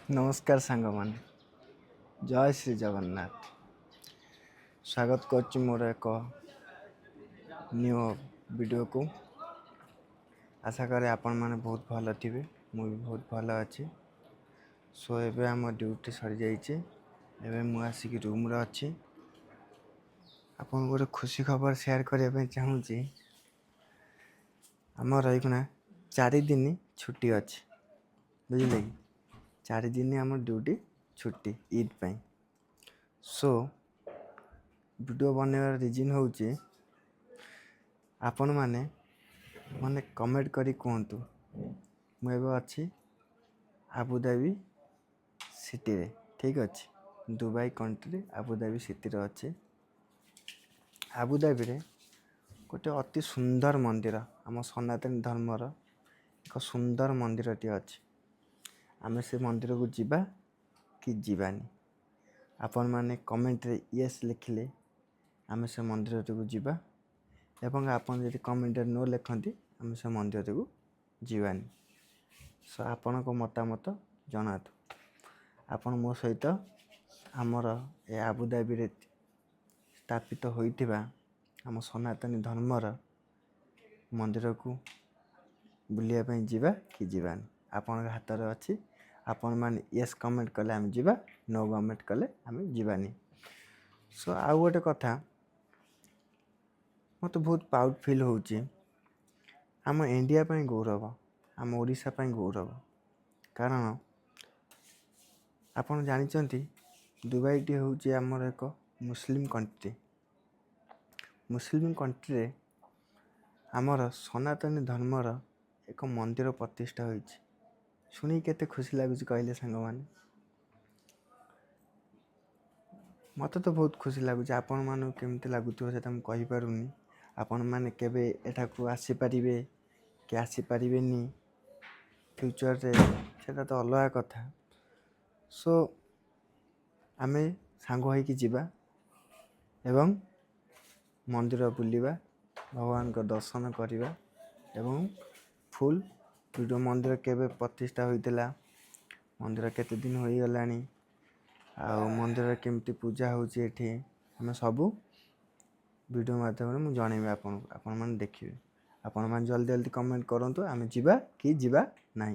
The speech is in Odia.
ନମସ୍କାର ସାଙ୍ଗମାନେ, ଜୟ ଶ୍ରୀ ଜଗନ୍ନାଥ। ସ୍ୱାଗତ କରୁଛି ମୋର ଏକ ନ୍ୟୁ ଭିଡ଼ିଓକୁ। ଆଶା କରେ ଆପଣମାନେ ବହୁତ ଭଲ ଥିବେ। ମୁଁ ବି ବହୁତ ଭଲ ଅଛି। ସୋ ଏବେ ଆମ ଡ୍ୟୁଟି ସରିଯାଇଛି। ଏବେ ମୁଁ ଆସିକି ରୁମ୍ରେ ଅଛି। ଆପଣଙ୍କୁ ଗୋଟେ ଖୁସି ଖବର ସେୟାର କରିବା ପାଇଁ ଚାହୁଁଛି। ଆମର ଏଇଖୁଣା 4 ଦିନ ଛୁଟି ଅଛି, ବୁଝିଲେ କି? 4 ଦିନ ଆମ ଡ୍ୟୁଟି ଛୁଟି ଇଦ୍ ପାଇଁ। ସୋ ଭିଡ଼ିଓ ବନେଇବାର ରିଜନ୍ ହେଉଛି, ଆପଣମାନେ ମାନେ କମେଣ୍ଟ କରି କୁହନ୍ତୁ। ମୁଁ ଏବେ ଅଛି ଆବୁଧାବି ସିଟିରେ, ଠିକ୍ ଅଛି? ଦୁବାଇ କଣ୍ଟ୍ରି ଆବୁଧାବି ସିଟିରେ ଅଛି। ଆବୁଧାବିରେ ଗୋଟେ ଅତି ସୁନ୍ଦର ମନ୍ଦିର, ଆମ ସନାତନ ଧର୍ମର ଏକ ସୁନ୍ଦର ମନ୍ଦିରଟିଏ ଅଛି। ଆମେ ସେ ମନ୍ଦିରକୁ ଯିବା କି ଯିବାନି? ଆପଣମାନେ କମେଣ୍ଟରେ ୟେସ୍ ଲେଖିଲେ ଆମେ ସେ ମନ୍ଦିରଟିକୁ ଯିବା ଏବଂ ଆପଣ ଯଦି କମେଣ୍ଟରେ ନୋ ଲେଖନ୍ତି, ଆମେ ସେ ମନ୍ଦିରଟିକୁ ଯିବାନି। ସୋ ଆପଣଙ୍କ ମତାମତ ଜଣାନ୍ତୁ। ଆପଣ ମୋ ସହିତ ଆମର ଏ ଆବୁଧାବିରେ ସ୍ଥାପିତ ହୋଇଥିବା ଆମ ସନାତନୀ ଧର୍ମର ମନ୍ଦିରକୁ ବୁଲିବା ପାଇଁ ଯିବା କି ଯିବାନି, ଆପଣଙ୍କ ହାତରେ ଅଛି। ଆପଣମାନେ ୟେସ୍ କମେଣ୍ଟ କଲେ ଆମେ ଯିବା, ନୋ କମେଣ୍ଟ କଲେ ଆମେ ଯିବାନି। ସୋ ଆଉ ଗୋଟେ କଥା, ମୋତେ ବହୁତ ପ୍ରାଉଡ଼ ଫିଲ୍ ହେଉଛି। ଆମ ଇଣ୍ଡିଆ ପାଇଁ ଗୌରବ, ଆମ ଓଡ଼ିଶା ପାଇଁ ଗୌରବ। କାରଣ ଆପଣ ଜାଣିଛନ୍ତି, ଦୁବାଇଟି ହେଉଛି ଆମର ଏକ ମୁସଲିମ କଣ୍ଟ୍ରି। ମୁସଲିମ କଣ୍ଟ୍ରିରେ ଆମର ସନାତନୀ ଧର୍ମର ଏକ ମନ୍ଦିର ପ୍ରତିଷ୍ଠା ହୋଇଛି। ଶୁଣିକି କେତେ ଖୁସି ଲାଗୁଛି କହିଲେ ସାଙ୍ଗମାନେ? ମୋତେ ତ ବହୁତ ଖୁସି ଲାଗୁଛି। ଆପଣମାନଙ୍କୁ କେମିତି ଲାଗୁଥିବ, ସେଇଟା ମୁଁ କହିପାରୁନି। ଆପଣମାନେ କେବେ ଏଠାକୁ ଆସିପାରିବେ କି ଆସିପାରିବେନି ଫ୍ୟୁଚର୍ରେ, ସେଇଟା ତ ଅଲଗା କଥା। ସୋ ଆମେ ସାଙ୍ଗ ହୋଇକି ଯିବା ଏବଂ ମନ୍ଦିର ବୁଲିବା, ଭଗବାନଙ୍କ ଦର୍ଶନ କରିବା ଏବଂ ଫୁଲ୍ ଭିଡ଼ିଓ, ମନ୍ଦିର କେବେ ପ୍ରତିଷ୍ଠା ହୋଇଥିଲା, ମନ୍ଦିର କେତେ ଦିନ ହୋଇଗଲାଣି ଆଉ ମନ୍ଦିରରେ କେମିତି ପୂଜା ହେଉଛି ଏଠି, ଆମେ ସବୁ ଭିଡ଼ିଓ ମାଧ୍ୟମରେ ମୁଁ ଜଣେଇବି ଆପଣଙ୍କୁ। ଆପଣମାନେ ଦେଖିବେ। ଆପଣମାନେ ଜଲ୍ଦି ଜଲ୍ଦି କମେଣ୍ଟ କରନ୍ତୁ, ଆମେ ଯିବା କି ଯିବା ନାହିଁ।